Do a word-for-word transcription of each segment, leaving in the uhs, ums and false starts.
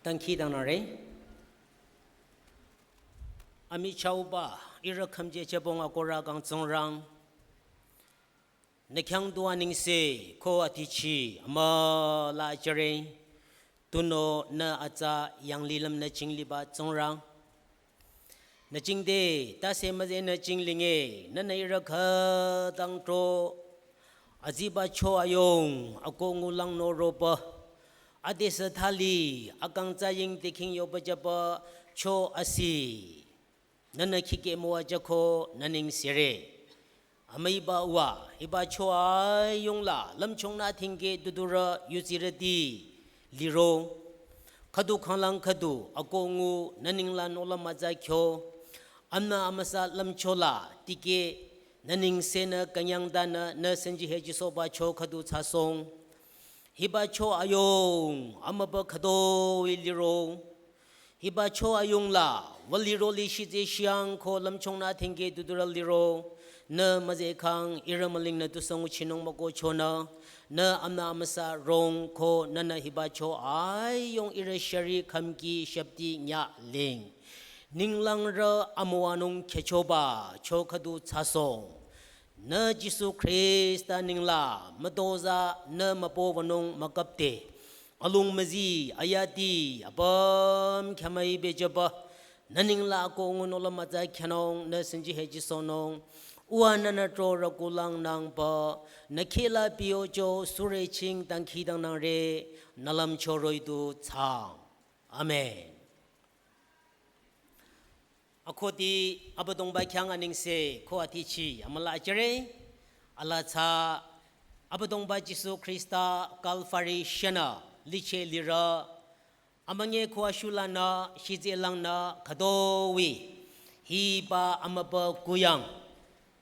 Dangkhidangnangre. Amichahba, ihrü khümje chebong akohrü kang Tsingrang. Nü khyang du anengse ko atichi amüla jüre. Tunüo nü atsa yanglilüm nü jingliba Tsingrang. Nü jingte, tase müze nü jinglinge, nünü ihrü khütang tro. Aziba cho ayung, akoh ngulang noroba. Adesü thali, akang tsaying teking yoba jüba cho asi. Nünü khikeh müwajüko nü nengsere. Amüiba uwa, hiba cho ayungla, lümchungnü thingkeh dudurü yuzirüti liro. Khüdu khanglang khüdu, akoh ngu nü nengla nohlüm mütsa kyo. Amnü amüsa lümchola, tikeh, nü nengsenü künyangdanü, nü senji hejisohba cho khüdu thsasohng. Hiba cho ayung, amübü khütoi liro. Hiba cho ayungla, wüliro li shitse shiang ko lümchungnü thingkeh dudurü liro, nü müzekhang ihrü mülingnü tusü nguchinung mükohchonü, nü amnü amüsa rong ko nünü hiba cho ayung ihrü shari khümki shüpti nyaling. Ninglangrü amüwanung khyüchoba, cho khüdu thsasohng. Nü Jisu Khrista nengla, mütozah nü müpo wünung mükapte. Alung müzi, ayati, apüm khyamüi bejüba. Nü nengla akoh ngu nohlüm mütsa khyanung, nü senji hejisohnung. Uwa nünü tro rükulang nangba, nü khehla piyocho sürü ching dangkhidangnangre, nü lümcho roh-i du thsaang. Amen. Akohdi Abüdongba khyang anengse ko atichi amüla jüre. Alaa tsü Abüdongba Jisu Khrista Kalvari shünü licheh lirü. Amünyi ko ashulanü shitse langnü khütoi. Hiba amübü kuyang.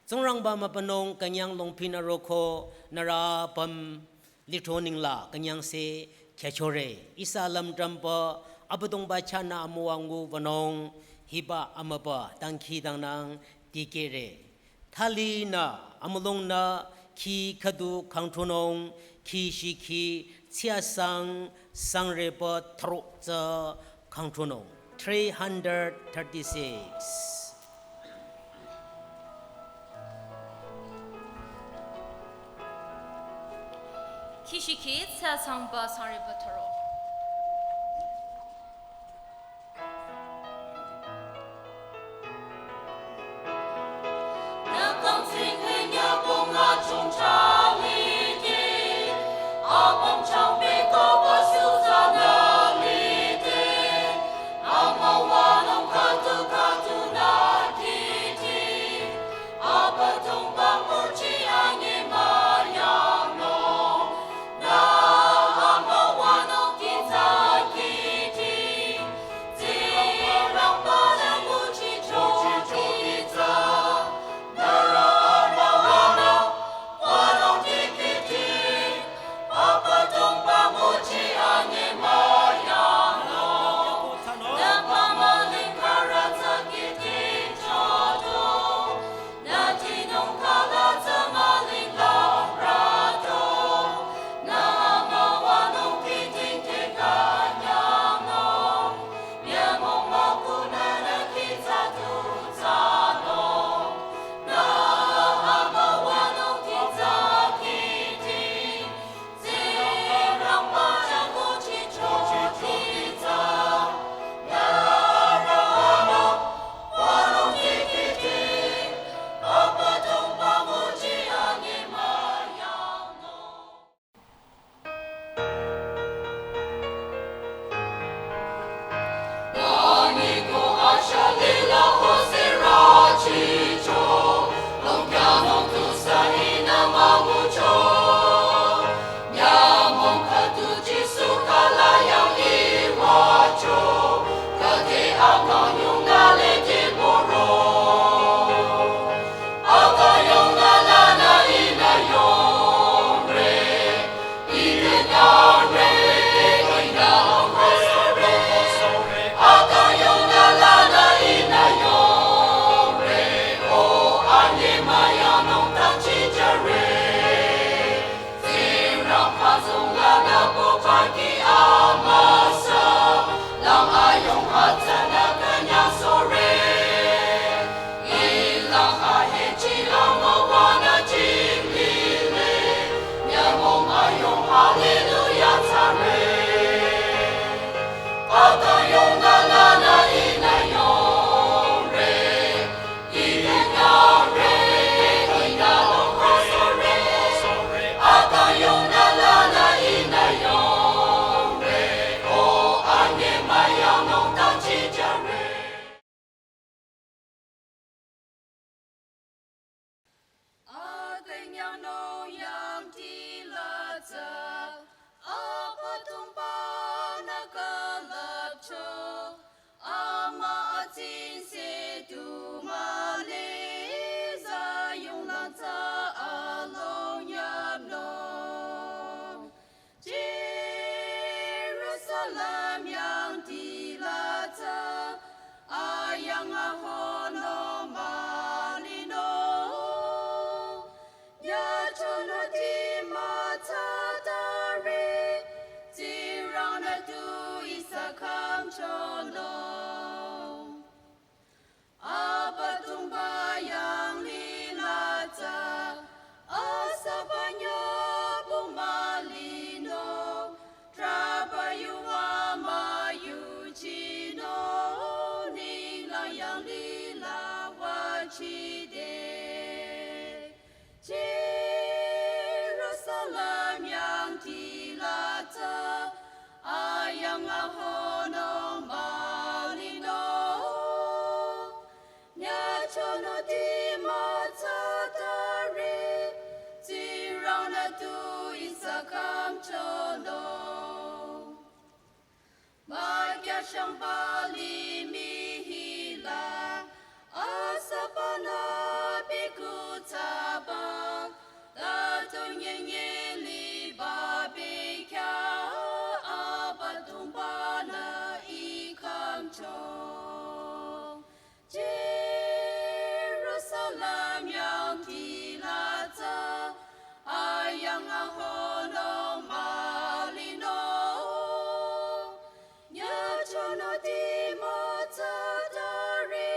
Tsingrangba mübünung künyang longpinü roko nührü apüm lithro nengla künyangse khyüchore. Ihsa lümdrümba Abüdongba chahnü amüwa ngu wünung hiba amübü dangkhidangnang dikehre. Thalinü amülungnü khi khüdu kangthronung khi shikhi tsiasang sangreba thro tsü kangthronung. Three hundred thirty-six. Khi shikhi tsiasangba sangreba thro. Ahono malino, nyachonoti matsatari, Tsingrangna tu Ihsa khümchono. Makyashang pali mihila, asapana bikutsaba, tatunyenye liba bekya, Abüdongba-nü I khümcho. Jerusalem yang tilatsa, ayang ahono malino, nyachonoti matsatari,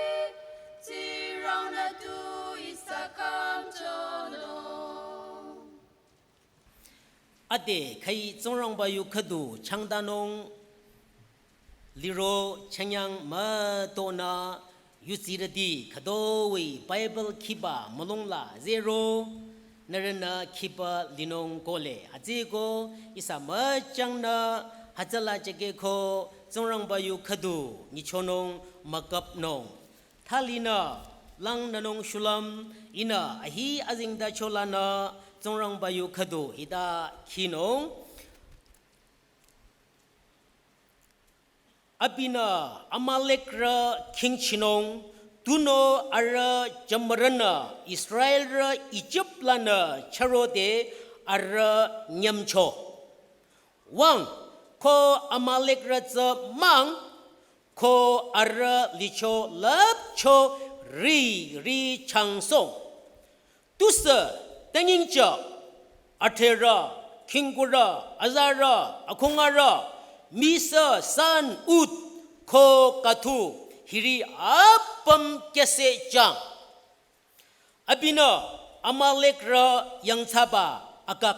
Tsingrangna tu Ihsa khümchono. Ade khai Tsingrangba yu khüdu changdanung liro chanyang mütonü yutsirüti khütoi Bible khiba mülungla zero nührünü khiba linung kohle. Hütsüko ihsa müchangnü hütsüla chekeko Tsingrangba yu khüdu nyichonung mükapnung. Thalinü langnünung shulüm ihnü ahi azengtacholanü Tsingrangba yu khüdu hita khinung. Abinü Amalekrü khingchinung, tunüo arüh jümürünü Israelrü Ijip lanü chürode arüh nyümcho. Wüng, ko Amalekrü tsü mah, ko arüh licho lüpcho riri changsoh. Tusü tanyingcha, adhrerü, khingkurü, azarü, akhungarü, misü, san, ut, ko kathu, hiri apüm kyüsehjang. Abinü Amalekrü yangthsaba Agag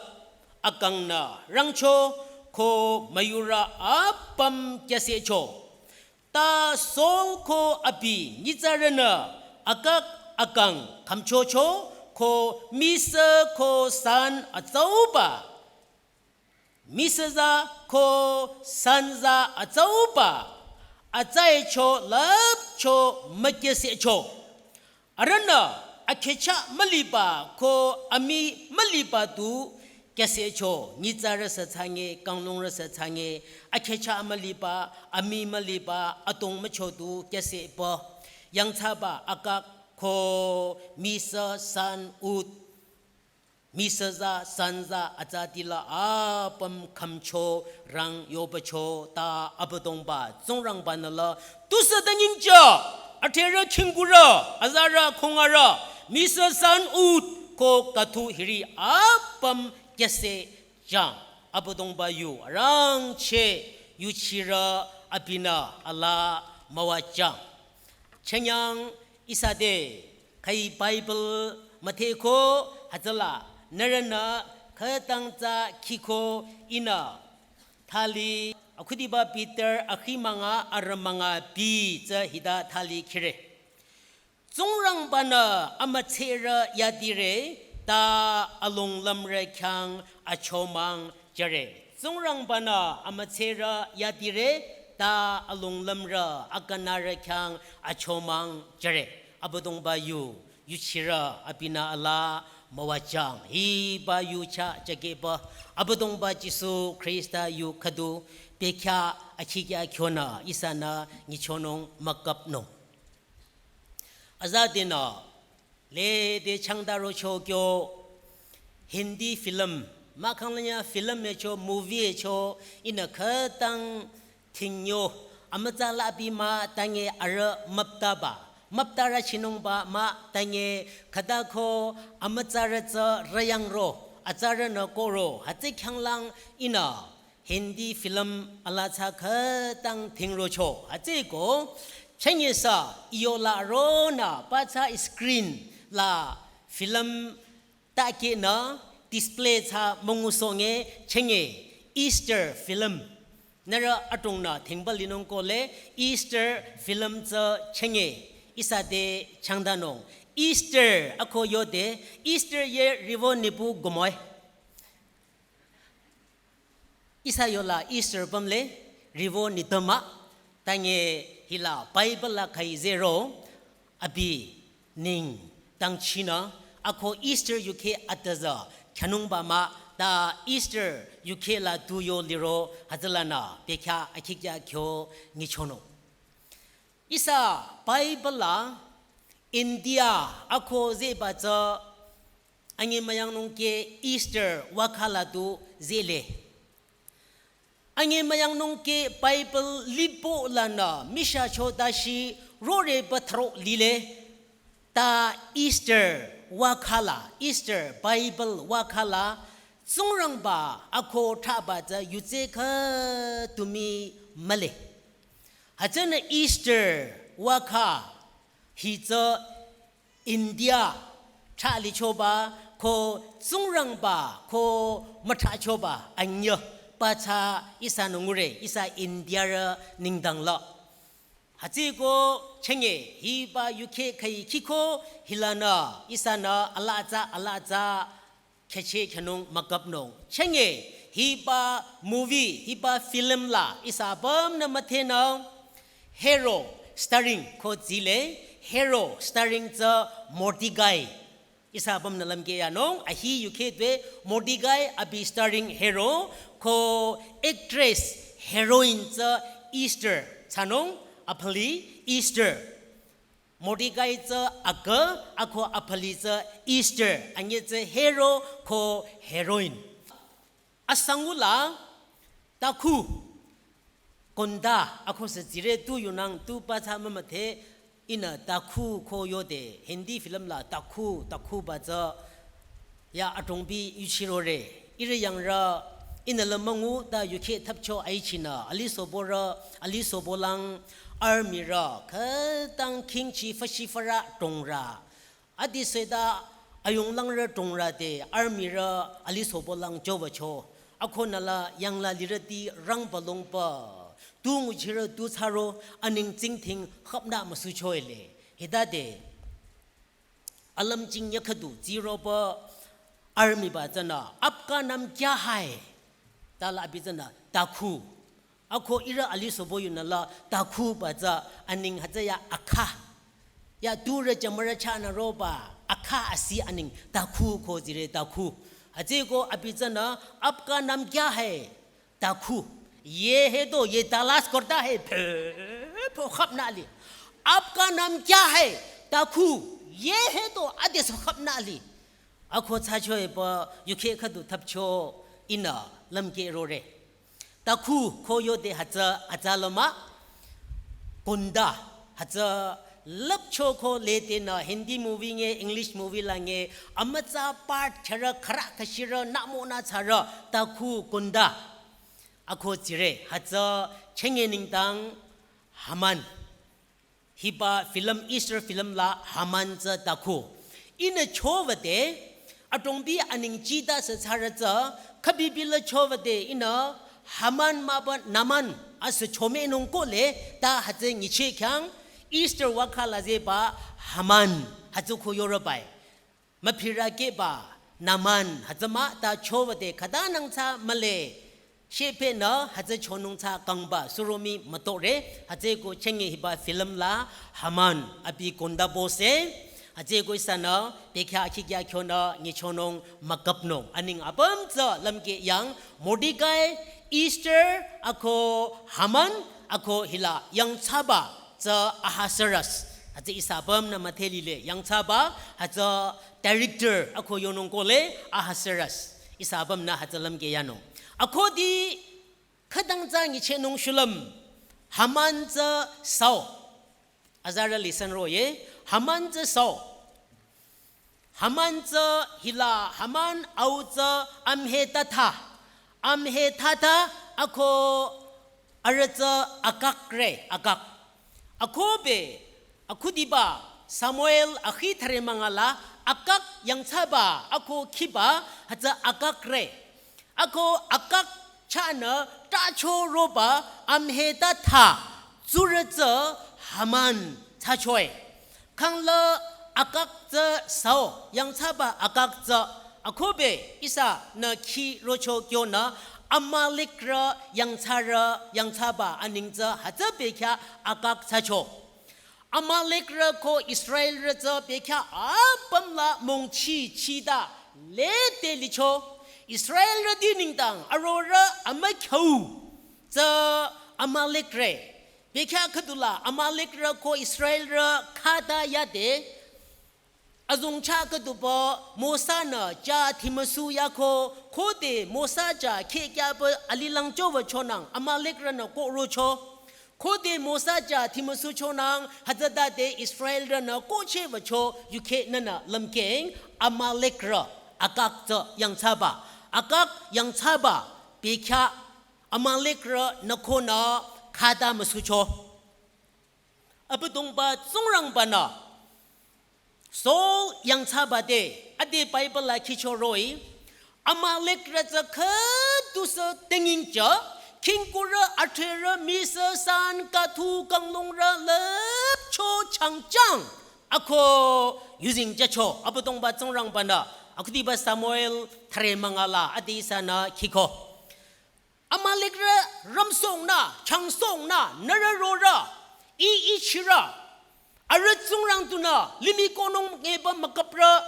akangnü rangcho ko müyurü apüm kyüsehcho. Ta Saul ko abi nyitsarünü Agag akang khümchocho ko misü ko san atsauba, misüza ko sanza atsauba, atsaicho lüpcho mükyüsehcho. Arühnü akhehcha müliba ko amii müliba du kyüsehcho, nyitsarü sü thsange, kanglungrü sü thsange, akhehcha müliba, amii müliba, atong mücho du kyüsehpü. Yangthsaba Agag ko misü san ut, misüza sanza atsatila apüm khümcho rang yobacho ta Abüdongba Tsingrangba-nü la tusü tanyingcha, adhrerü, khingkurü, azarü, khungarü, misü, san, ut ko kathu hiri apüm kyüsehjang. Abüdongba yu arangcheh yuchirü abinü alaa müwajang. Chanyang ihsa te khai Bible müdheko hütsüla nührünü khütang tsü khiko ihnü thali akhudiba Peter akhi münga arü münga bi tsü hita thali khire. Tsingrangba-nü amütserü yadire ta alonglümrü khyang achomang jüre. Tsingrangba-nü amütserü yadire ta alonglümrü akanarü khyang achomang jüre. Abüdongba yu yuchirü abinü alaa müwajang. Hiba yu chah jakeba Abüdongba Jisu Khrista yu khüdu bekhyah akhikya khyonü ihsanü nyichonung mükapnung. Azadenü lede changdarocho kyo Hindi film, mahkhang lanya film echo, movie echo, ihnü khütang thingyo, amütsa la abi mah tange arüh müptaba, müptarü chinungba mah tange khütako amütsarü tsü rüyangro, atsarünü kohro, hütsü khyanglang ihnü Hindi film ala tsü khütang thingrocho. Hütsüko, chünye sü, I yola ronü, pa tsü screen la film takenü display tsü müngusohnge chünye Easter film. Nührü adrongnü thingba linung kohle Easter film tsü chünye ihsa te changdanung. Easter ako yode, Easter ye rivo nipu gumoi. Ihsa yola Easter pümle, Rivo nitama, tange hila Bible la khüi zero, abi ning tangchinü, ako Easter yuke ataza, kyanungba mah, ta Easter yuke la tu yo liro, hütsülanü, bekya akikya kyo ngichonung. Ihsa Bible la India ako zeba tsü ange müyangnung ke Easter wakhala tu zele. Ange müyangnung ke Bible lipo lanü misha cho dashi rore bathro lile. Ta Easter wakhala, Easter Bible wakhala, Tsingrangba ako thaba tsü yutse khütumi mühle. Hütsünü Easter wakha hi tsü India thali choba ko Tsingrangba ko mütha choba anyü pathsa ihsanü ngure ihsa Indiarü nengdang la. Hütsüko chenge hiba yuke khüi kiko hilanü ihsanü alaa tsü alaa tsü kheche khenung müküpnung. Chenge hiba movie, hiba film la ihsa apümnü müdhenü hero starring ko zile, hero starring tsü Mordekai. Ihsa apümnü lümkeh yanung, ahi yuke tue Mordekai abi starring hero ko actress heroine tsü Esther thsanung, aphali Esther. Mordekai tsü akü, ako aphali tsü Esther, ange tsü hero ko heroine. Asangula takhu, konda, ako sü zire tu yunang tu pathsa mümüdhe, ihnü takhu ko yode, Hindi film la takhu, takhu ba tsü, ya adrongbi yuchirore. Ihrü yangrü, ihnü la müngu ta yuke thapcho aichinü, alisoborü, alisobolang, armyrü, khütang khingchi fashi fara drongrü. Adi seta ayunglangrü drongrü te, armyrü, alisobolang jobacho. Akonü la yangla lirüti rangba longba. Tu nguchirü tu thsaro, aning tsingdhing khüpnü müsucho ele. Hitade. Alümching yakhüdu, ziroba army ba tsünü, "Apka nam kya hai?" Tala abi tsünü, "Takhu." Ako ihrü alisobo yunü la, takhu ba tsü aning hütsü ya akha. Ya turü jamarü chahnü roba, akha asi aning, takhu ko zire takhu. Hütsüko abi tsünü, "Apka nam kya hai?" Takhu, "Ye hai to, ye talas karta hai," phe, pho khüpnü li. "Apka nam kya hai?" Takhu, "Ye hai to," ade so khüpnü li. Ako thsacho epü, yuke khüdu thapcho, ihnü lümkeh rore. Takhu ko yode hütsü, hütsü lama, konda, hütsü lüpcho ko lete nü Hindi movie nge, English movie la nge, amütsa part chara khara kashira namo nü thsara, takhu konda. Ako zire, hütsü chenge nengdang Haman. Hiba film, Esther film la Haman tsü takhu. Ihnü chowade, adrongbi aning jida sü thsara tsü, khübibi la chowade ihnü Haman mahba Naman asü chomenung kohle, ta hütsü nyicheh khyang, Esther wakha la zeba Haman hütsü ko yorobai. Müphirü keba Naman hütsü mah ta chowade khüta nang thsa mühle. Shephenü hütsü chonung thsa kangba suromi mütore, hütsüko chenge hiba film la Haman abi konda bose, hütsüko ihsanü bekya akikya kyonü nyichonung müküpnung. Aning apüm tsü lümkeh yang Mordekai, Esther, ako Haman, ako hila yangthsaba tsü Ahasuerus. Hütsü ihsa apümnü müdhe lile yangthsaba, hütsü director ako yonung kohle Ahasuerus. Ihsa apümnü hütsü lümkeh yanung. Akodi khütang tsü nyichehnung shulüm. Haman tsü sao. Azarü listen roye. Haman tsü sao. Haman tsü hila Haman au tsü Hammedatha. Hammedatha ako arüh tsü Agag re, Agag. Akobe, akhudiba Samuel akhi thüre mangala Agag yangthsaba ako khiba hütsü Agag re. Ako Agag chahnü tacho roba Hammedatha tsurü tsü Haman thsachoe. Khangla Agag tsü sao, yangthsaba Agag tsü akobe ihsanü khi rocho kyonü Amalekrü yangthsarü yangthsaba aneng tsü hütsü bekhyah Agag thsacho. Amalekrü ko Israelrü tsü bekhyah apüm la mongchi chida lete licho. Israelrüti nengdang arorüh amükhyu tsü Amalekrü. Bekhyah khüdula Amalekrü ko Israelrü khata yade. Azong chah khüduba Mosa-nü ja thimüsu yako, khode Mosa ja kheh kyaba alilang chowüchonang Amalekrünü kohrocho. Khode Mosa ja thimüsuchonang hütsütade Israelrünü kohchehwücho yukheh nünü lümkeng Amalekrü Agag tsü yangthsaba. Agag yangthsaba bekhyah Amalekrünü konü khata müsucho. Abüdongba Tsingrangba-nü Saul yangthsaba te ade Bible la khicho roh-i, Amalekrü tsü khüdusü tengingcha, khingkurü, athrerü, misü, san, kathu, kanglungrü, lüpcho, changchang, ako yuzeng jacho, Abüdongba Tsingrangba-nü, akhudiba Samuel thüre münga la ade ihsanü khiko. Amalekrü ramsongnü, changsongnü, nührü rorüh, i ichirü, arüh Tsingrang tunü, limih konung ngeba müküprü,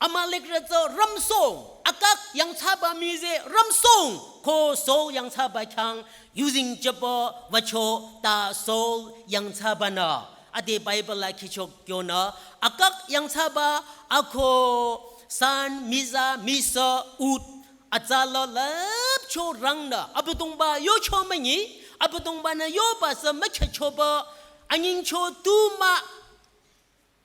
Amalekrü tsü ramsong, Agag yangthsaba mize ramsong, ko Saul yangthsaba khyang, yuzeng jüba wücho ta Saul yangthsaba-nü. Ade Bible la khicho kyonü, Agag yangthsaba, ako san, miza, misü, ut, atsa la lüpcho rangnü, Abüdongba yocho münyi, Abüdongba-nü yoba sü mükhehchoba, anyingcho tu mah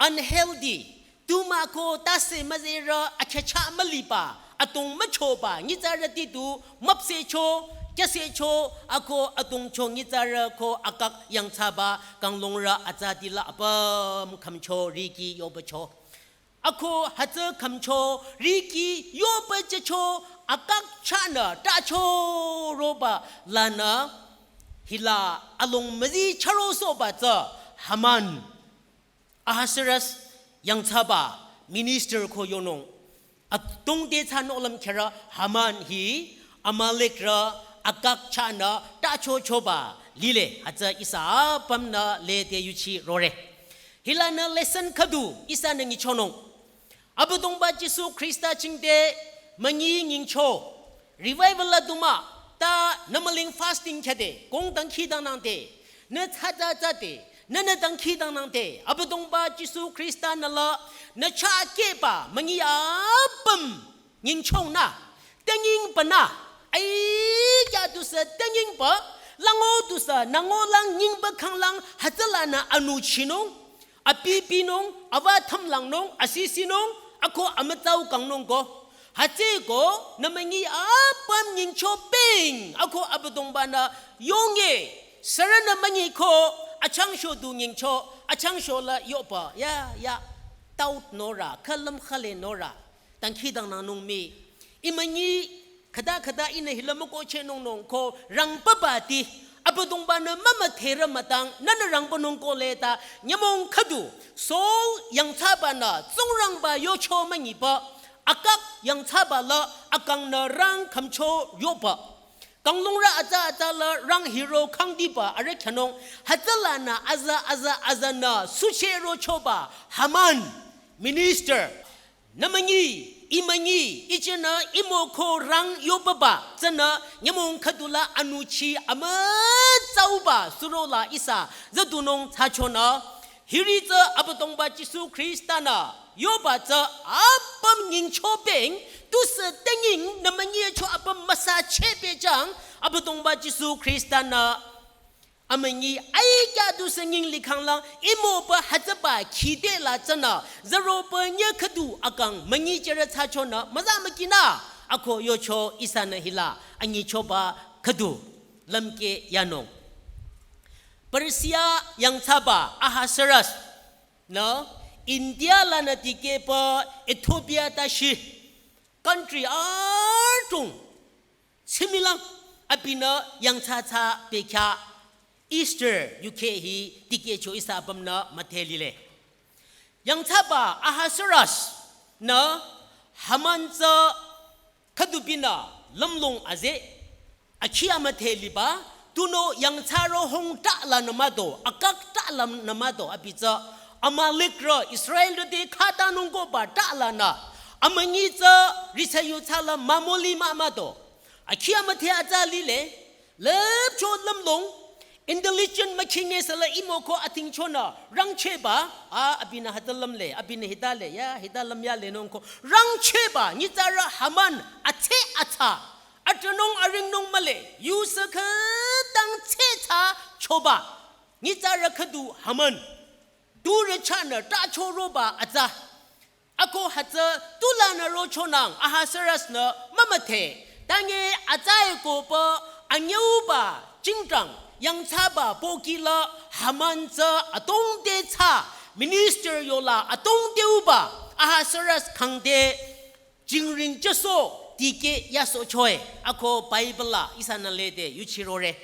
unhealthy, tu mah ko tase müzerü akhehcha müliba, atong müchoba, nyitsarüti tu müpsehcho, kyüsehcho, ako atongcho nyitsarü ko Agag yangthsaba, kanglungrü atsati la apüm khümcho riki yobacho. Ako hütsü khümcho riki yoba jücho Agag chahnü tacho roba lanü hila along müzi chürosohba tsü Haman, Ahasuerus yangthsaba minister ko yonung. Atongde thsanü lümkherü Haman hi Amalekrü Agag chahnü tachochoba lile hütsü ihsa apümnü lede yuchi rore. Hilanü lesson khüdu ihsanü nyichonung. Abüdongba Jisu Khrista chingde münyi nyingcho. Revival la du mah, ta nü mülung fasting khyade, kong dangkhidangnangde, nü thsatsa tsade, nünü dangkhidangnangde, Abüdongba Jisu Khrista-nü la, nü chah kehba münyi apüm nyingchonü, tengingbanü, ai kya dusü tengingba, lango dusü, nango lang nyingba khanglang, hütsülanü anüchinung, abi binung, ava thümlangnung, asisinung, ako amütsau kangnung ko. Hütsüeko, nü münyi apüm nyingcho peng, ako Abüdongba-nü yonge, sürünü münyi ko, achangsho du nyingcho, achangsho la yoba, ya, ya, taut norü, khülüm khüle norü, dangkhidangnangnung mii, i münyi, khüta khüta ihnü hila mükohchehnung nung ko rangpabati, Abüdongba-nü mümüdherü mütang, nünü rangpanung ko leta, nyümong khüdu, Saul yangthsabanü, Tsingrangba yocho münyiba, Agag yangthsaba la, akangnü rang khümcho yoba. Kanglungrü atsa atsa la rang hiro khangdiba arüh khyünung, hütsülanü aza aza azanü, suchehrochoba, Haman, minister, nü münyi, i münyi, ichenü imo ko rang yobaba, tsünü nyümong khüdula anüchi amütsauba surola ihsa, züdunung thsachonü, hiri tsü Abüdongba Jisu Khrista-nü, yoba tsü apüm nyingcho peng, tusü tenging nü münyicho apüm müsacheh pehjüng, Abüdongba Jisu Khrista-nü, amünyi ai kya dusü nying likhanglang, imoba hütsüba khide la tsünü, züroba nye khüdu akang münyi jere thsachonü, müza mükinü, ako yocho ihsanü hila, anyichoba khüdu, lümkeh yanung. Persia yangthsaba Ahasuerus-nü, India lanü dikehba Ethiopia tashi, country adrong, similang, abinü yangthsa thsa bekhyah, Esther yukheh hi dikehcho ihsa apümnü müdhe lile. Yangthsaba Ahasuerus-nü Haman tsü khüdubinü lümlong aze, Akhi amüdhe liba, tunüo yangthsarü hung tala nü mado, Agag tala nü mado, abi tsü, Amalekrü, Israelrü te khatanung koba tala nü, amünyi tsü, risa yu tsala mamoli mah mado. Akhi amüdhe atsa lile, lüpcho lümlong, intelligent mükhinge sala imo ko athingchonü, rangchehba, a, abinü hüta lümle, abinü hita le, ya, hita lüm ya lenung ko, rangchehba, nyitsarü Haman, atse atsa, atranung aringnung mühle, yusa khütang tsetsa choba. Nyitsarü khüdu Haman. Turü chahnü ta choroba atsa. Ako hütsü tulanü rochonang Ahasuerus-nü mümüdhe. Tange atsa-e koba anyüuba jingdang yangthsaba pohki la Haman tsü adrong te tsü minister yola adrong te uba Ahasuerus khangte jingring jüso dikeh yasohcho-e, ako Bible la ihsanü lede yuchirore.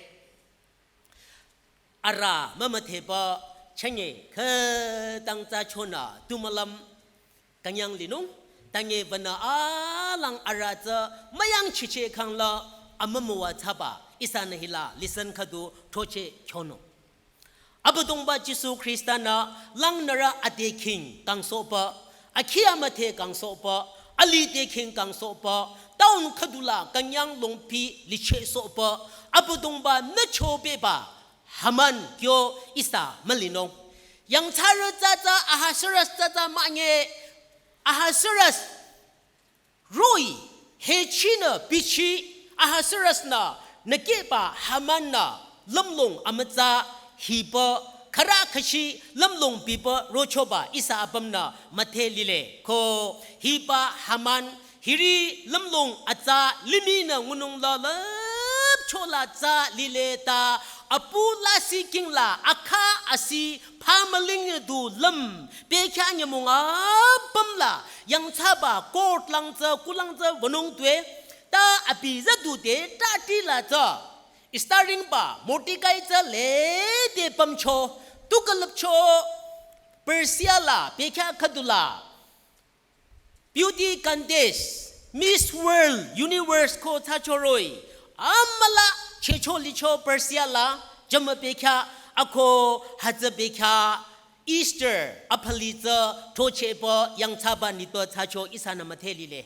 Arüh mümüdhepü chünye khütang tsü chonü tu mülüm künyang linung, tange wünü alang arüh tsü müyangchicheh khangla amümüwa thsaba ihsanü hila lesson khüdu throcheh chonung. Abüdongba Jisu Khrista-nü langnürü ade khing kangsohba, akhi amüdhe kangsohba, ali te khing kangsohba, town khüdula künyang longpi lichehsohba, Abüdongba nüchobeba, Haman kyo ihsa mülinung. Yangthsarü tsü tsü Ahasuerus tsü tsü münye, Ahasuerus roh-i, hechinü bichi Ahasuerus-nü nükehba Haman-nü lümlong amütsa hiba khürü khüshi lümlong biba rochoba ihsa apümnü müdhe lile. Ko hiba Haman hiri lümlong atsa limihnü ngunung la lüpcho la tsü lile ta apu lasih khingla akha asi phamüling du lüm, bekhyah nyümong apüm la, yangthsaba court lang tsü, kulang tsü wünung tue, ta abi züdu te, ta tila tsü. Esther-ringba, Mordekai tsü lede pümcho, tu külüpcho, Persia la, bekhyah khüdula. Beauty contest, Miss World, Universe ko thsacho roh-i, amüla chehcho licho Persia la, jümü bekhyah, ako hütsü bekhyah, Esther, aphali tsü, throchehba, yangthsaba nitpü thsacho ihsanü müdhe lile.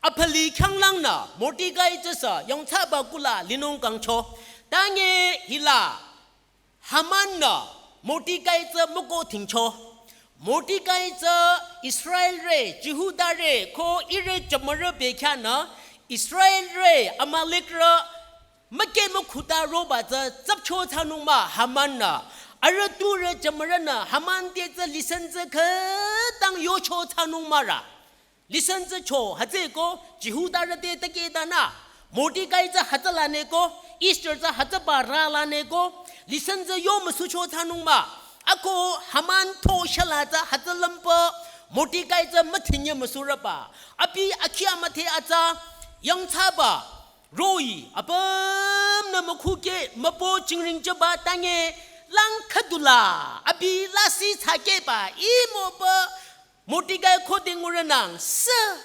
Aphali khyanglangnü, Mordekai tsü sü, yangthsaba kula linung kangcho, tange hila, Haman-nü Mordekai tsü müko thingcho. Mordekai tsü Israelrü, Jihudarü, ko ihrü jümürü bekhyah nü, Israelrü, Amalekrü, mükeh mükhuta roba tsü tsüpcho thsanung mah Haman-nü. Arüh turü jümürünü Haman te tsü lesson tsü khütang yocho thsanung mah ra. Lesson tsü cho, hütsüeko, Jihudarü te tiketanü. Mordekai tsü hütsülaneko, Esther tsü hütsüba rülaneko, lesson tsü yo müsucho thsanung mah. Ako Haman tho shala tsü hütsü lümba, Mordekai tsü müthinye müsurüba. Abi akhi amüdhe atsa, yangthsaba, roh-i, apümnü mükhukeh, müpo jingring jüba tange, lang khüdula, abi lasih thsakehba, imoba, Mordekai khode ngurünang sü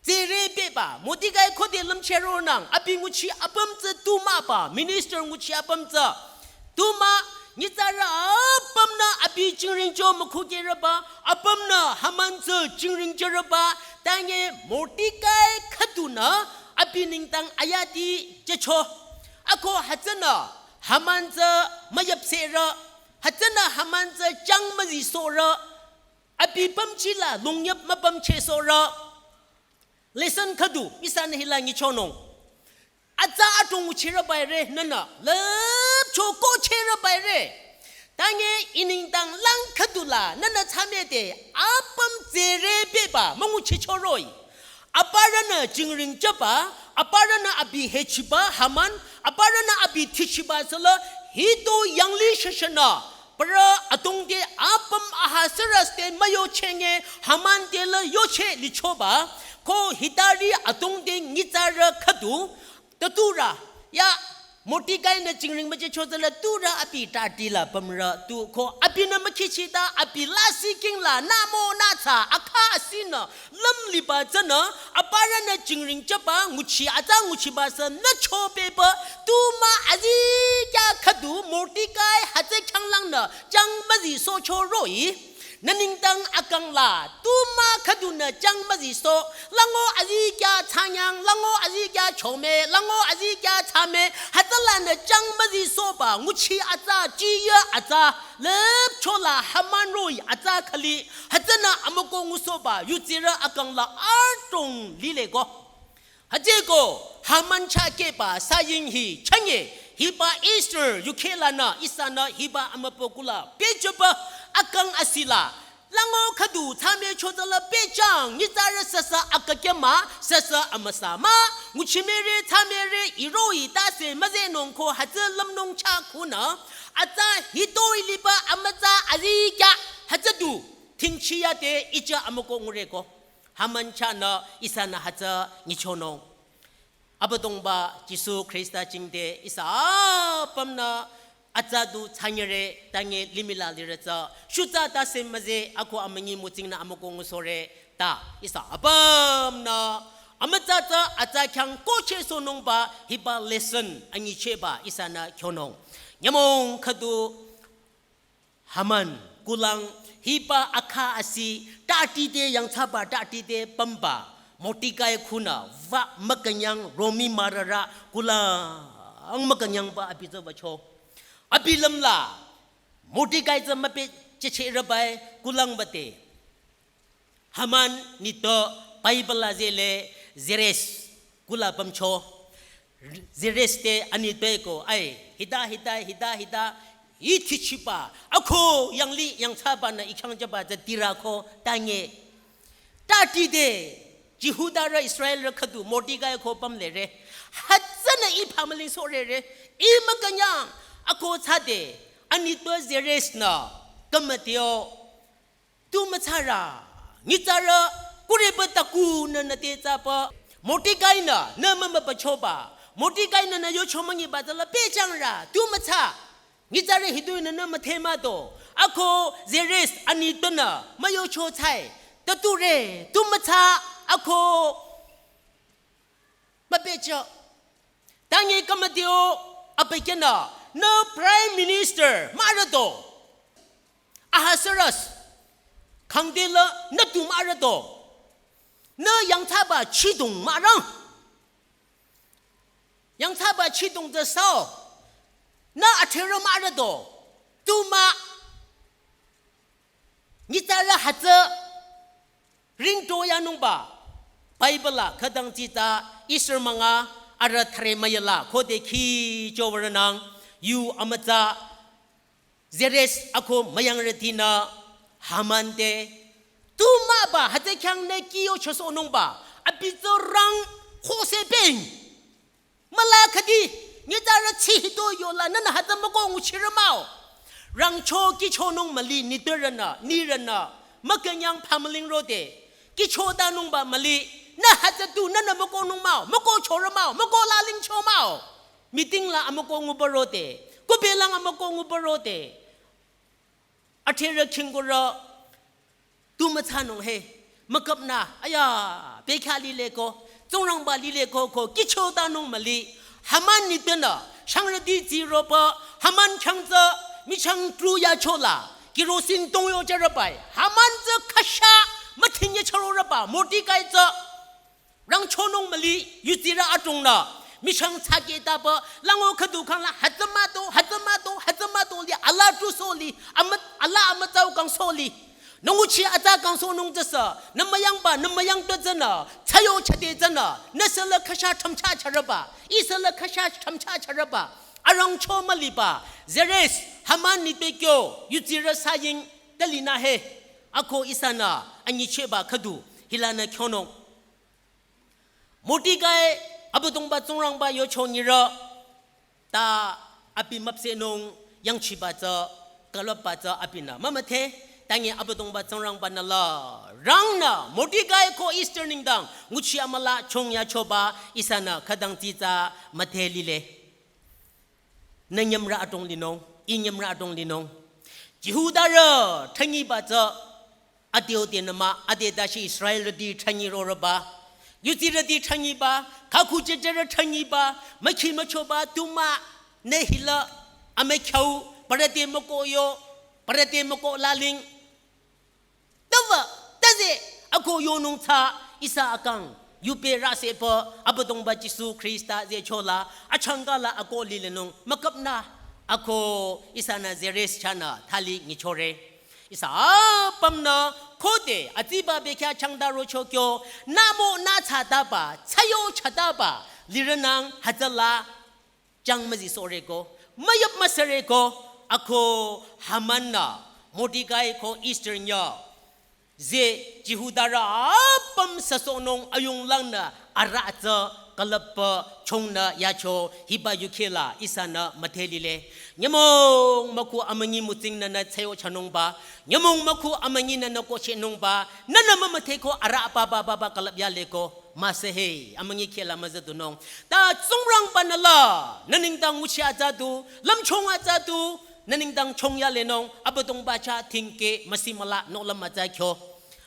tsere beba, Mordekai khode lümchehronang, abi nguchi apüm tsü tu mah ba, minister nguchi apüm tsü tu mah, nyitsarü apümnü abi jingring jü mükhukehrüba, apümnü Haman tsü jingring jürüba, tange Mordekai khüdunü abi nengdang ayati jücho. Ako hütsünü Haman tsü müyüpsehrü, hütsünü Haman tsü chang müzisohrü, abi pümchila longyüp müpümchehsohrü. Lesson khüdu, ihsanü hila nyichonung. Atsa adrong nguchirüba ire, nünü, lüpcho kohchirüba ire. Tange i nengdang lang khüdula, nünü thsamede, apüm tsere beba, münguchicho roh-i. Aparünü jingring jüba, aparünü abi hechiba Haman, aparünü abi thichiba süla, hito yangli shashanü, parü adrongte apüm Ahasuerus te müyochenge Haman te la yocheh lichoba, ko hitari adrongte nyitsarü khüdu, taturü, ya, Mordekai-nü jingring müjücho tsüla turü abi tati la pümrü tu ko abinü mükhichita abi lasih king la namo natsa akha asinü lüm liba tsünü aparünü jingring jüba nguchi atsa nguchiba sü nücho beba tu mah azikyah khüdu Mordekai hütsü khyanglangnü jang müzisohcho roh-i. Nü nengdang akang la tu mah khüdunü jang müzisoh, lango azikyah thsanyang, lango azikyah chome, lango azikyah thsame, hütsülanü jang müzisohba nguchi atsa, chiya atsa, lüpcho la Haman roh-i atsa khüli, hütsünü amükoh ngusohba yutsirü akang la adrong lile ko. Hütsüeko Haman chah kehba saying hi chünye hiba Esther yukheh lanü ihsanü hiba amübükuh la pehjüba akang asila. Lango khüdu thsamecho tsüla pehjüng nyitsarü süsü akakeh mah süsü amüsa mah nguchimere thsamere iroh-i tase müzehnung ko hütsü lümnung chah khunü atsa hitoi liba amütsa azikyah hütsü du thingchiyade ija amükoh ngure ko. Haman chahnü ihsanü hütsü nyichonung. Abüdongba Jisu Khrista jingte ihsa apümnü atsa du thsanyere tange limih la lirü tsü shutsa tase müzeh ako amünyi mütsingnü amükoh ngusohre ta ihsa apümnü amütsa tsü atsa khyang kohchehsohnungba hiba lesson anyichehba ihsanü khyonung. Nyümong khüdu Haman kulang hiba akha asi tatite yangthsaba tatite pümba Mordekai khunü wü mükünyang Romi mürürü kulang mükünyangba abi tsü wücho. Abi lümla Mordekai tsü müpehjüchehrübai kulang wüde. Haman nitpü Bible la zehle Zeres kuh la pümcho. Zeres te anitpü ko ai hita hita hita hita ithichiba ako yangli yangthsabanü ikhyang jüba tsü tirü ko tange. Tatite Jihudarü Israelrü khüdu Mordekai ko pümlere. Hütsünü ih pümling sohrere. Ih mükünyang ako thsade anitpü Zeres-nü kümüteo tu müthsarü, nyitsarü, kureba takunü nüte thsaba, Mordekai-nü nü mümübüchoba, Mordekai-nü nü yocho münyiba tsüla pehjüngrü, tu müthsa, nyitsarü hitoi nü nü müdhe mado, ako Zeres anitpünü müyocho thsae, ta ture, tu müthsa, ako müpehjü. Tange kümüteo abükyünü nü Prime Minister mürüdo. Ahasuerus. Khangdela nü tu mürüdo. Nü yangthsaba chidong mürang. Yangthsaba chidong tsü sao. Nü atherü mürüdo. Tu mah. Nyitsarü hütsü ringto yanungba Bible la khütang tsitsa Esther münga arüh thüre müyala khode khicho würonang yu amütsa Zeres ako müyangrütinü Haman te tu mahba hütsü khyang nü kihyo chosohnungba abi tsü rang khose peng. Müla khüdi, nyitsarü tsü hitoi yola nünü hütsü mükoh nguchirü mah-o. Rangcho kihchonung müli nitpürünü, nirünü, mükünyang pümling rode. Kihchotanungba müli, nü hütsü tu nünü mükohnung mah-o, mükohchorü mah-o, mükoh lalingcho mah-o. Meeting la amükoh nguba rode, kubelang amükoh nguba rode. Atherü khingkurü tu müthsanung he, müküpnü, aya, bekhyah lile ko, Tsingrangba lile ko, ko, kihchotanung müli, Haman nitpünü, shangrüti tsiroba, Haman khyang tsü, michang tru yachola, kerosene tongyo jürübai, Haman tsü khüsha, müthinye chürorüba, Mordekai tsü, rangchonung müli, yutsirü adrongnü, michang tsaketaba, lango khüdu khangla, hütsü mado, hütsü mado, hütsü mado li, ala tu so li, amü, ala amütsau kang so li. Nü nguchi atsa kangsohnung tsüsü, nü müyangba, nü müyangto tsünü, tsüyo chade tsünü, nü süla khüsha thamcha chürüba, ih süla khüsha thamcha chürüba, arangcho müliba, Zeres, Haman nitpü kyo, yutsirü saying, talinü he, ako ihsanü, anyichehba khüdu, hilanü khyonung. Mordekai Abüdongba Tsingrangba yocho nyirü, ta abi müpsehnung yangchiba tsü, külüpba tsü abinü mümüdhe, tangi Abüdongba Tsingrangbanü la, rangnü Mordekai ko Esther nengdang, nguchi amüla chong yachoba, ihsanü khütang tsitsa müdhe lile. Nü nyümrü adrong linung, i nyümrü adrong linung. Jihudarü thanyiba tsü, adeo de nama, ade dashi Israelrüti thanyirorüba. Yutsirüti thanyiba, kaku jejerü thanyiba, mükhi müchoba, tuma, nü hila, amekhyau, parate mükoh yo, parate mükoh laling. Tüva, taze, ako yonung tsü, ihsa akang, yupe rase pü, Abüdongba Jisu Khrista ze chola, achangkala ako lilenung, müküpnü, ako ihsanü zeres chahnü, thali nyichore. Ihsa apümnü, khode, atsiba bekhyah changdaro chokyo, namo nü tsataba, tsayo chataba, lirenang, hütsüla, chang müzi soreko, müyüp müsüreko, ako Haman-nü, Mordekai ko Esther nyü, ze Jihudarü apüm süsohnung ayunglangnü arüh tsü külüpba chongnü yacho hiba yukhila ihsanü müdhe lile. Nyümong mükhu amünyi mütsingnü nü tsayo chanungba, nyümong mükhu amünyinü nü kohchehnungba, nünü mümüdheko arüh papa papa külüp yaleko. Müsühe, amünyi khela müzüdunung. Ta Tsingrangba-nü la, nü nengdang nguchi atsa du, lümchung atsa du, nü nengdang chongya lenung, Abüdongba chah thingke müsi müla nohlüm atsa kyo.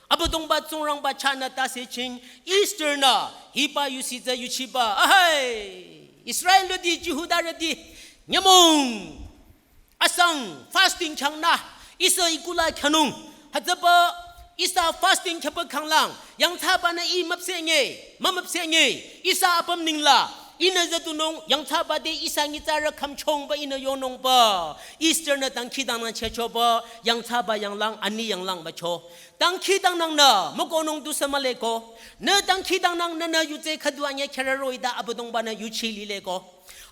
Abüdongba Tsingrangba chahnü tase ching, Esther-nü, hiba yusi tsü yuchiba, ahai, Israelrüti, Jihudarüti, nyümong, asang fasting changnü, ihsa ikula khanung. Hütsüba ihsa fasting khaba khanglang, yangthsabanü i müpseh nge, mümüpseh nge, ihsa apüm ningla, ihnü züdunung, yangthsaba de ihsa nyitsarü khümchongba ihnü yonungba. Esther-nü dangkhidangnang chehchoba, yangthsaba yanglang, ani yanglang bacho. Dangkhidangnangnü, mükohnung du sü mühleko. Nü dangkhidangnang nünü yutse khüdu anyüh khyarü roh-i ta Abüdongba-nü yuchi lileko.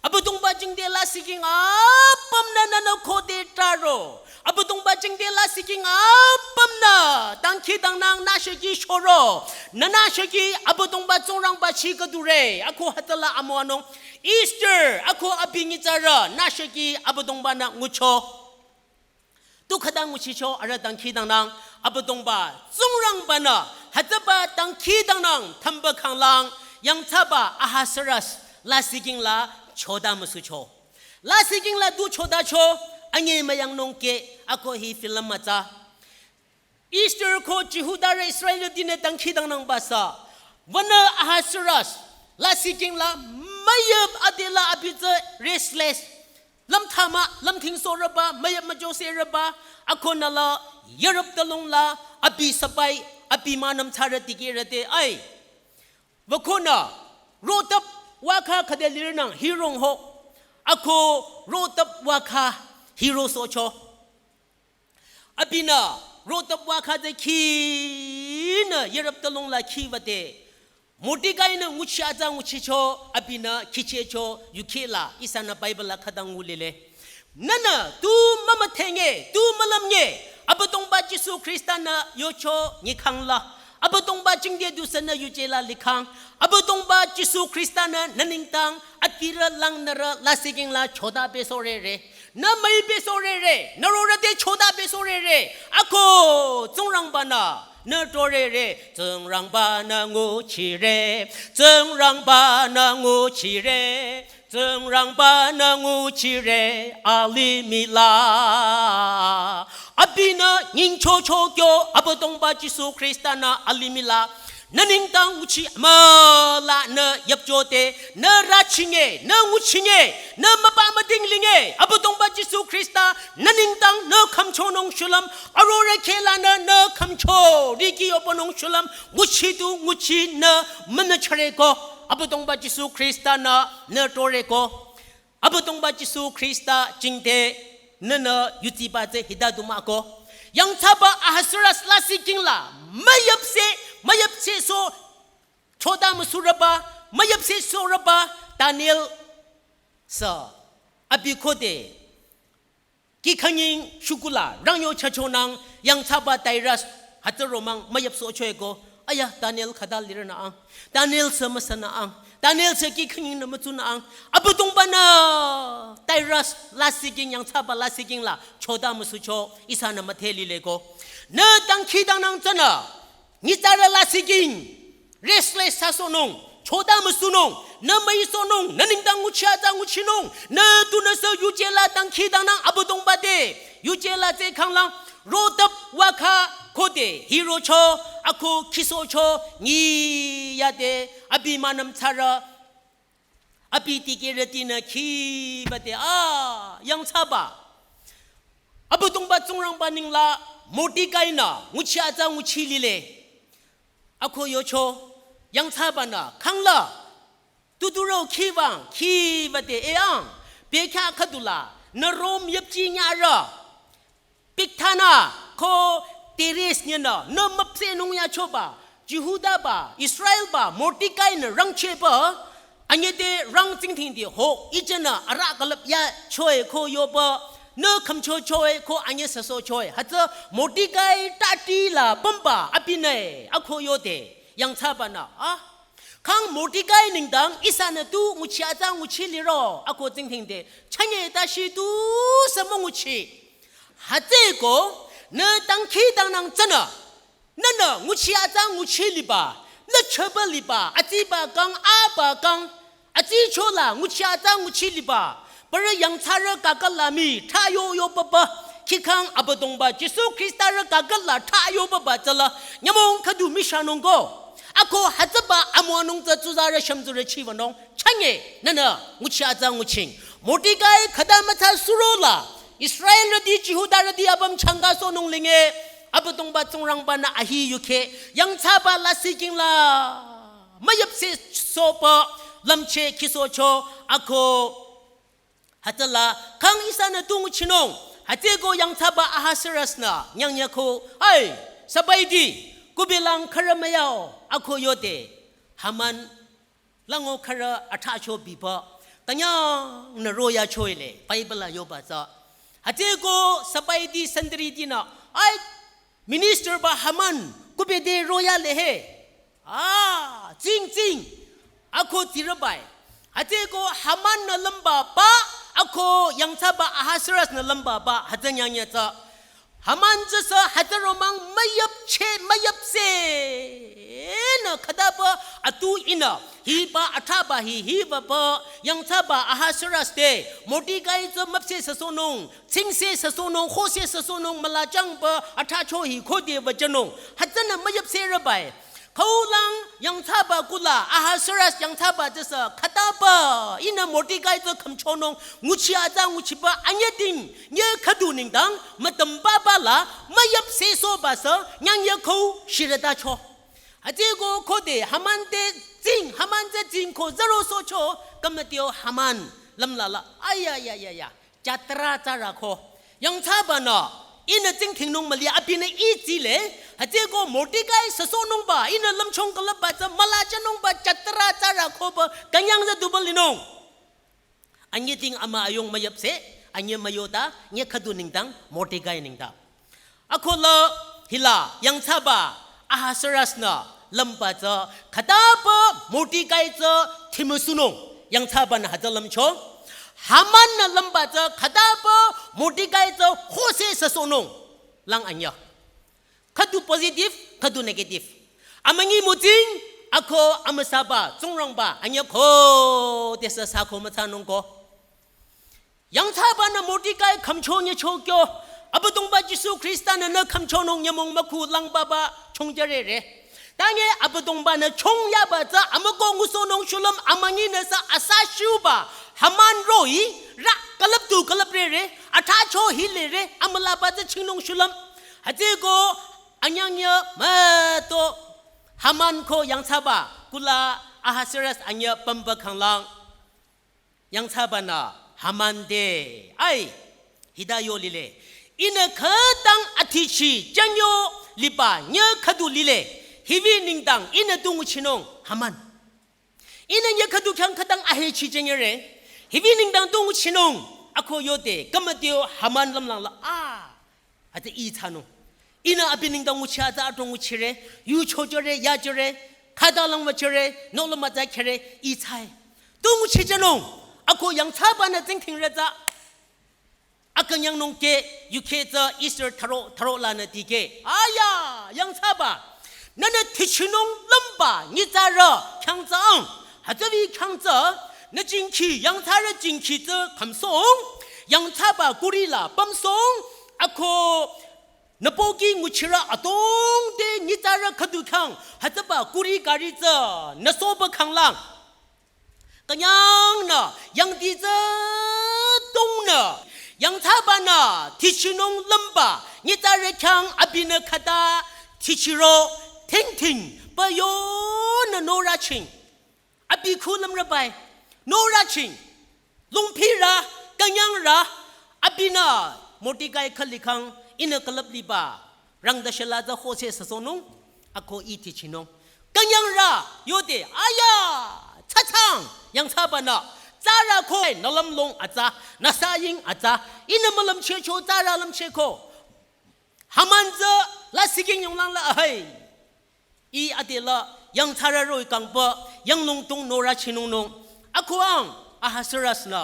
Abüdongba jingte lasih king apümnü nünü khode traro. Abüdongba jingte lasih king apümnü dangkhidangnang nü sheki shoro. Nünü sheki Abüdongba Tsingrangba chi khüdure. Ako hütsüla amüwanung. Esther, ako abi nyitsarü, nü sheki Abüdongba-nü ngucho. Tu khüta nguchicho arüh dangkhidangnang, Abüdongba Tsingrangba-nü, hütsüba dangkhidangnang thümba khanglang, yangthsaba Ahasuerus, lasih king la choda müsucho. Lasih king la du chodacho, anyi müyangnung ke, ako hi film mütsa. Esther ko Jihudarü Israelrütinü dangkhidangnangba sü, wünü Ahasuerus, lasih king la, müyüp adela abi tsü restless, lümthsa mah, lümthingsohrüba, müyüp müjosehrüba, akonü la, yürüp talong la, abi sabai, abi münüm tsarü dikehrü te, ai. Wükonü, rotap wakha khüde lirnang, hirong ho, ako rotap wakha, hiro socho. Abinü, rotap wakha te khinü, yürüp talong la khiwüde, Mordekai-nü nguchi atsa nguchicho, abinü khichehcho, yukhila, ihsanü Bible la khüta ngulile. Nünü, tu mümüdhe nge, tu mülüm nge, Abüdongba Jisu Khrista-nü yocho nyikhang la. Abüdongba jingte du sünü yuje la likhang. Abüdongba Jisu Khrista-nü nü nengdang, atirü langnürü lasih king la choda besohrere. Nü müi besohrere, nü rorü te choda besohrere. Ako, Tsingrangba-nü, nü torere, Tsingrangba-nü nguchire, Tsingrangba-nü nguchire, Tsingrangba-nü nguchire, alimih la. Abinü nyingchocho kyo, Abüdongba Jisu Khrista-nü alimih la. Nü nengdang nguchi müla nü yüpchote, nü rüchinge, nü nguchinge, nü müpa müding linge, Abüdongba Jisu Khrista, nü nengdang nü khümchonung shulüm, arorüh khehlanü nü khümcho, riki yohpünung shulüm, nguchi du nguchinü münü chüreko, Abüdongba Jisu Khrista-nü nü toreko. Abüdongba Jisu Khrista jingte nünü yudsiba tsü hita du mah ko. Yangthsaba Ahasuerus lasih king la, müyüpseh, müyüpsehsoh, choda müsurüba, müyüpsehsohrüba, Daniel sü, abi khode, kih khanying shukula, rangyo chachonang, yangthsaba Darius, hütsü romang, müyüpsohchoeko, aya, Daniel khüta lirünang, Daniel sü müsünang, Daniel sü kih khangingnü mütsunang, Abüdongba-nü, Darius, lasih king, yangthsaba lasih king la, choda müsucho, ihsanü müdhe lileko. Nü dangkhidangnang tsünü, nyitsarü lasih king, restless thsasohnung, Thoda müsunung, nü müisohnung, nü nengdang nguchi atsa nguchinung, nü tunüsü yuje la dangkhidangnang Abüdongba te, yuje la tsü khanglang, rotap wakha khode, hirocho, ako khisocho, nyi yade, abi manam tsara, abi tikehrütinü khibade, a, yangthsaba. Abüdongba Tsingrangba nengla, Mordekai-nü, nguchi atsa nguchi lile. Ako yocho, yangthsabanü, khangla, tuturü khivang, khibade eang, bekhyah khüdula, nü Rom yüpji nyarü, Bigthana, ko Teres nyenü, nü müpsehnung yachoba, Jihudaba, Israelba, Mordekai-nü rangchehba, anyüde rang tsingdhingde ho, ijenü arüh külüp yachoe ko yoba, nü khümchochoe ko anyü süsohchoe, hütsü Mordekai tati la pümba abinü, ako yode, yangthsabanü, a, khang Mordekai nengdang ihsanü tu nguchi atsa nguchi liro, ako tsingdhingde, chünye tashi tusü münguchi. Hütsüeko, nü dangkhidangnang tsünü, nünü nguchi atsa nguchi liba, nü chaba liba, atsiba kang, aba kang, atsicho la nguchi atsa nguchi liba, parü yangthsarü kakala mii, thsayo yo papa, khikhang Abüdongba, Jisu Khrista-rü kakala thsayo papa tsüla, nyümong khüdu mishanung ko. Ako hütsüba amonung tsü tsuzarü shümtsurü chivanung, chünye, nünü, nguchi atsa nguching. Mordekai khüta mütsa surola, Israelrüti, Jihudarüti apüm changkasohnung linge, Abüdongba Tsingrangbanü ahi yukheh, yangthsaba lasih kingla, müyüpsehsohba, lümcheh khisohcho, ako, hütsüla, khang ihsanü tu nguchinung, hütsüeko yangthsaba Ahasuerus-nü, nyangnyako, ai, sabaiti, kubilang khürü müyao, ako yode, Haman, lango khürü athsacho biba, künyangnü royachoile, Bible la yoba tsü. Hütsüeko sabaiti santritinü, ai, ministerba Haman, kubede royale he. A, tsing, tsing, ako tsirübai. Hütsüeko Haman-nü lümba ba, ako yangthsaba Ahasuerus-nü lümba ba, hütsü nyangnya tsü. Haman tsüsü hütsü romang müyüpcheh, müyüpsehnü khütaba atu ihnü, hiba athsaba hi, hiba ba, yangthsaba Ahasuerus te, Mordekai tsü müpsehsüsohnung, tsingsehsüsohnung, khosehsüsohnung, mülachangba, athsacho hi, khode wüjanung, hütsünü müyüpsehrübai. Khaulang yangthsaba kula, Ahasuerus yangthsaba tsüsü, khütaba, ihnü Mordekai tsü khümchonung, nguchi atsa nguchiba, anyüding, nye khüdu nengdang, mütümbaba la, müyüpsehsohba sü, nyangye khau shirütacho. Hütsüeko khode, Haman te tsing, Haman te tsing ko zürosohcho, kümütio Haman, lümlala, aya, ya, ya, ya. Jatra tsara ko. Yangthsabanü, ihnü tsingdhingnung müli abinü itsile, hütsüeko Mordekai süsohnungba, ihnü lümchung külüpba tsü mülajanungba jatra tsara koba künyang tsü duba linung. Anyüding ama ayung müyüpseh, anyü müyota, nye khüdu nengdang, Mordekai nengdang. Akola hila yangthsaba Ahasuerus-nü lümba tsü khütaba Mordekai tsü thimüsunung yangthsabanü hütsü lümcho. Haman-nü lümba tsü khütaba Mordekai tsü khosehsüsohnung lang anyü. Khüdu positive, khüdu negative. Amünyi mütsing, ako amüsaba, Tsingrangba, anyü khodesü sü ko mütsanung ko. Yangthsabanü Mordekai khümcho nyicho kyo, Abüdongba Jisu Khrista-nü nü khümchonung nyümong mükhu langbaba chongjürere. Tanye Abüdongba-nü chongyaba tsü amüko ngusohnung shulüm amünyinü sü asa shuba Haman roh-i rü külüp tu külüprere, athsacho hilere, amülaba tsü chingnung shulüm. Hütsüeko anyangya müto Haman ko yangthsaba kula Ahasuerus anyü pümba khanglang. Yangthsabanü Haman te, ai, hita yo lile. Ihnü khütang athichi jünyo liba nye khüdu lile. Hibi nengdang ihnü tu nguchinung Haman. Ihnü nye khüdu khyang khütang ahechi jünyere. Hibi nengdang tu nguchinung ako yode kümütio Haman lümlangla a. Hütsü ih thsanung. Ihnü abi nengdang nguchi atsa atong nguchire, yu chojore, yajore, khüta lang müchore, nohlüm atsa khere, ih thsae. Tu nguchijünung, ako yangthsabanü tsingdhingre tsü. Akünyangnung ke, yukheh tsü Esther tharo, tharo lanü dikeh. Aya, yangthsaba. Nünü thichinung lümba, nyitsarü, khyang tsü ang. Hütsübi khyang tsü, nü jingkhi, yangthsarü jingkhi tsü khümsohng, yangthsaba kuri la pümsohng, ako nü pohki nguchirü adrong te nyitsarü khüdu khyang, hütsüba kuri kari tsü, nü sohba khanglang. Künyangnü, yangdi tsü tungnü, yangthsabanü, thichinung lümba, nyitsarü khyang abinü khüta, thichiro, thingthing, pü yonü norüching. Abi khu lümrübai, norüching, lungphirü, künyangrü, abinü, Mordekai khülikhang, ihnü külüp liba, rangda shela tsü hose süsohnung, ako ih thichinung. Künyangrü, yode, aya, tsatsang, yangthsabanü, tsarü ko, nü lümlong atsa, nü saying atsa, ihnü mülümchehcho, tsarü lümchehko. Haman tsü, lasih king yonglang la ahai. Ih adela, yangthsarü roh-i kangpü, yanglong tung norüchinungnung. Ako ang, Ahasuerus nü.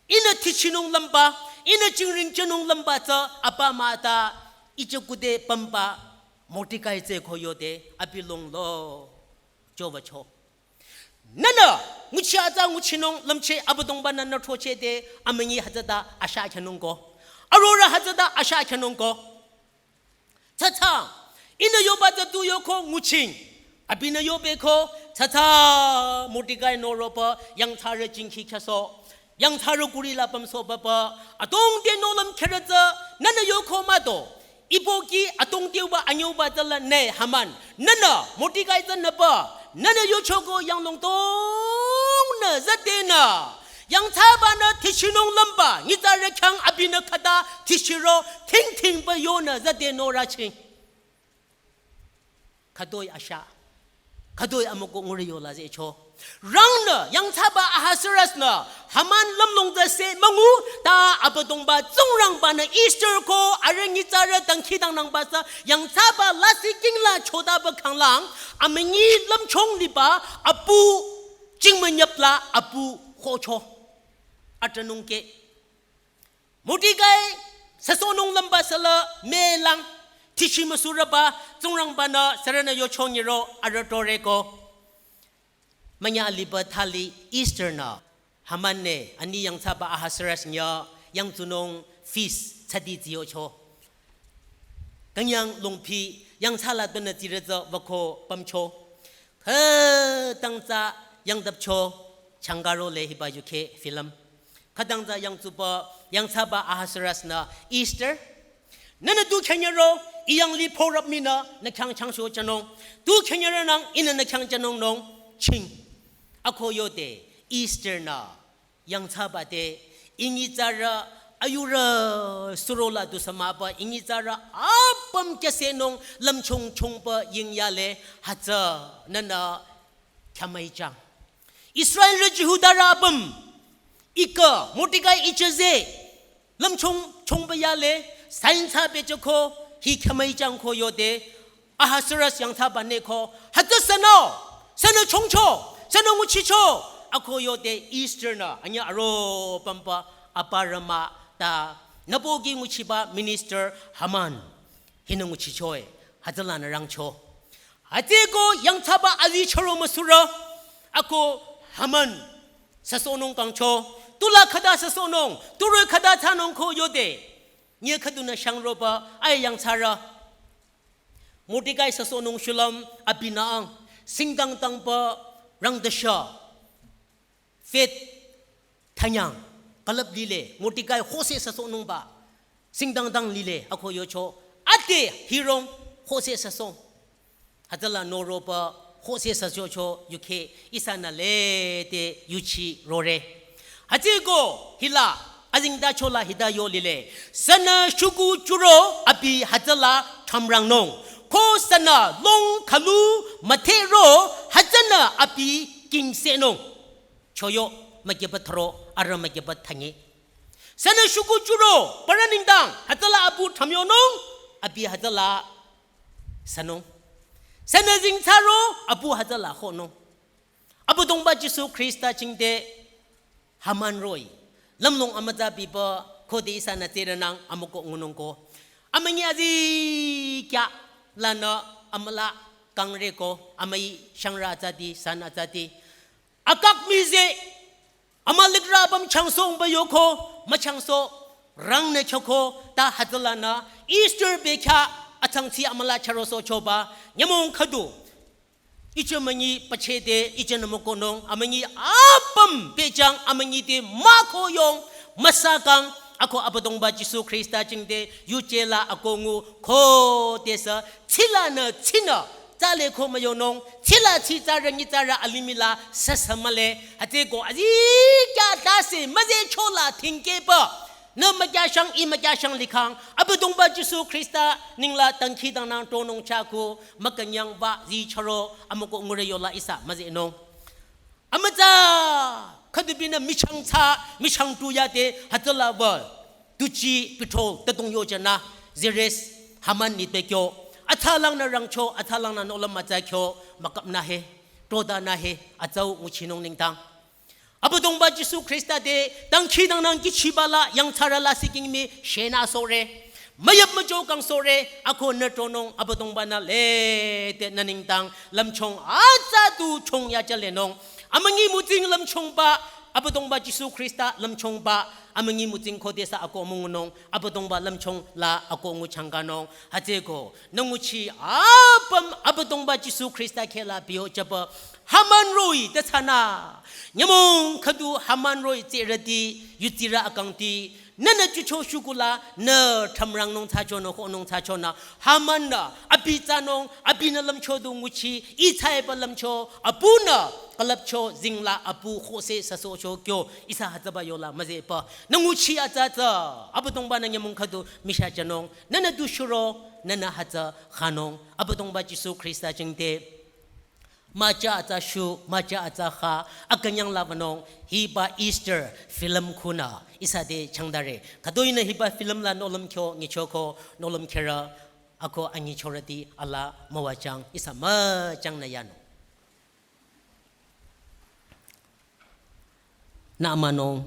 Ihnü thichinung lümba, ihnü jingring jünung lümba tsü, apa mah ta, ije kude pümba, Mordekai tsü ko yode, abi longlo, jowücho. Nünü, nguchi atsa nguchinung lümcheh, Abüdongbanü nü throcheh de, amünyi hütsüta ashah khyünung ko. Arorüh hütsüta ashah khyünung ko. Tsatsa, ihnü yoba tsü tu yoko nguching. Abinü yobeko, tsatsa, Mordekai noroba, yangthsarü jingkhi khyasoh, yangthsarü kuri la pümsohba pü, adrong te nü lümkherü tsü, nünü yoko mah do. Ih pohki adrong te uba anyüba tsü la ne Haman. Nünü, Mordekai tsü nü pü, nünü yochoko yanglong tungnü, züdenü. Yangthsabanü thichinung lümba, nyitsarü khyang abinü khüta, thichiro, thingthing pü yonü, züde norüching. Khütoi ashah. Khütoi amükoh ngure yola zehcho. Rangnü, yangthsaba Ahasuerus nü, Haman lümlong tsü se müngu, ta Abüdongba Tsingrangbanü Esther ko, arüh nyitsarü dangkhidangnangba tsü, yangthsaba lasih king la chodaba khanglang, amünyi lümchung liba, apu, jingmünyap la, apu, hocho. Atranung ke. Mordekai, süsohnung lümba süla, melang, thichi müsurüba, Tsingrangbanü, sürünü yochong yiro, arüh toreko. Münya aliba thali Esther nü, Haman ne, ani yangthsaba Ahasuerus nü, yangtsunung feast, tsadi ziyocho. Künyang lungphi, yangthsala tunü tsirü tsü wüko pümcho. Khütang tsü yangdapcho, changkaro le hiba yukheh film. Khütang tsü yangtsuba, yangthsaba Ahasuerus nü Esther. Nünü tu khyünyüro, ih yanglih phorüp minü, nü khyang changsho jünung. Tu khyünyürünang, ihnü nü khyang jünung nung, ching. Ako yode, Esther nü, yangthsaba te, ih nyitsarü, ayurü, surola du samaba, ih nyitsarü, apüm kyasenung, lümchung chungba, yingyale, hütsü, nünü, khyamüichang. Israelrü Jihudarü apüm, ika, Mordekai icheze, lümchung, chungba yale, sainsa pehjüko, hi khyamüichang ko yode, Ahasuerus yangthsaba neko, hütsü sünü, sünü chungcho, sünü nguchicho, ako yode Esther nü, anya aro pümba, aparü mah ta, nü pohki nguchiba minister Haman, hinü nguchichoe, hütsülanü rangcho. Hütsüko yangthsaba azi choro müsurü, ako Haman, süsohnung kangcho, tula khüta süsohnung, turü khüta thsanung ko yode, nye khüdunü shangroba, ai yangthsarü. Mordekai süsohnung shulüm abinü ang, singdang dangba rangdasha. Faith thanyang, külüp lile, Mordekai hose süsohnungba, singdang dang lile, ako yocho, ate hirong hose süsohng. Hütsüla noroba hose süsohcho yukheh, ihsanü lede yuchi rore. Hütsüko, hila, azingdachola hita yo lile. Sünü shuku churo abi hütsüla thamrangnung. Ko sünü long khalu müthehro hütsünü abi kingsenung. Choyo mükepa tharo arüh mükepa thangi. Sünü shuku churo parü nengdang hütsüla apu thamyonung abi hütsüla sünung. Sünü zingthsaro apu hütsüla honung. Abüdongba Jisu Khrista jingte Haman roh-i. Lümlong amütsa biba khode ihsanü tsürünang amükoh ngunung ko. Amünyi azikyah lanü amüla kangreko amüi shangrü atsati san atsati. Agag mize, Amalekrü apüm changsohba yoko, müchangsoh, rangnü choko, ta hütsülanü, Easter bekhyah, atsangtsi amüla charosohchoba, nyümong khüdu. Iche münyi pachede, iche nü mükohnung, amünyi apüm pehjang, amünyi te mükohyong, müsakang, ako Abüdongba Jisu Khrista jingte, yuje la ako ngu, khodesü, tsilanü, tsinü, tsale ko müyonung, tsila tsi tsarü nyi tsarü alimih la, süsü mühle, hütsüko, azikyah tase, müzehchola, tingkehba, nü mükyashang, ih mükyashang likhang, Abüdongba Jisu Khrista, ningla dangkhidangnang tronung chako, mükünyangba, zi charo, amüko ngure yola ihsa, müzehnung. Amütsa, khüdubinü michang tsa, michang tu yade, hütsüla wü, tuji, petrol, tadong yojana, Zeres, Haman nitpekyo, atsalangnü rangcho, atsalangnü nohlüm mütsakyo, müküpnü he, todanü he, atsau nguchinung nengdang. Abüdongba Jisu Khrista te, dangkhidangnang kihchiba la, yangthsarü la sikingmi, shenü sohre. Müyüp müjo kang sohre, ako nü tronung, Abüdongbanü lede nü nengdang, lümchung atsa tu chung yaja lenung. Amünyi mütsing lümchungba, Abüdongba Jisu Khrista lümchungba, amünyi mütsing khodesü ako müngunung, Abüdongba lümchung la ako nguchangkanung. Hütsüko, nü nguchi apüm Abüdongba Jisu Khrista khehla biyo jüba, Haman roh-i tetsünü. Nyümong khüdu Haman roh-i tsirüti, yutsirü akangti, nünü jucho shukula, nü thamrangnung tsacho nü, honung tsacho nü, Haman nü, abi tsanung, abinü lümcho du nguchi, ih tsaiba lümcho, abunü, külüpcho, zingla, abu, khose, süsohcho, kyo, ihsa hütsüba yola, müzehba, nü nguchi atsatsa, Abüdongbanü nyümong khüdu, misha janung, nünü du shuro, nünü hütsü, khanung, Abüdongba Jisu Khrista jingte, müja atsa shu, müja atsa kha, akünyang la wünung, hiba Easter film khunü, ihsa te changdare. Khütoinü hiba film la nohlüm kyo, nyichoko, nohlüm kherü, ako anyichorüti, ala müwajang, ihsa müjangnü yanung. Nü amanung,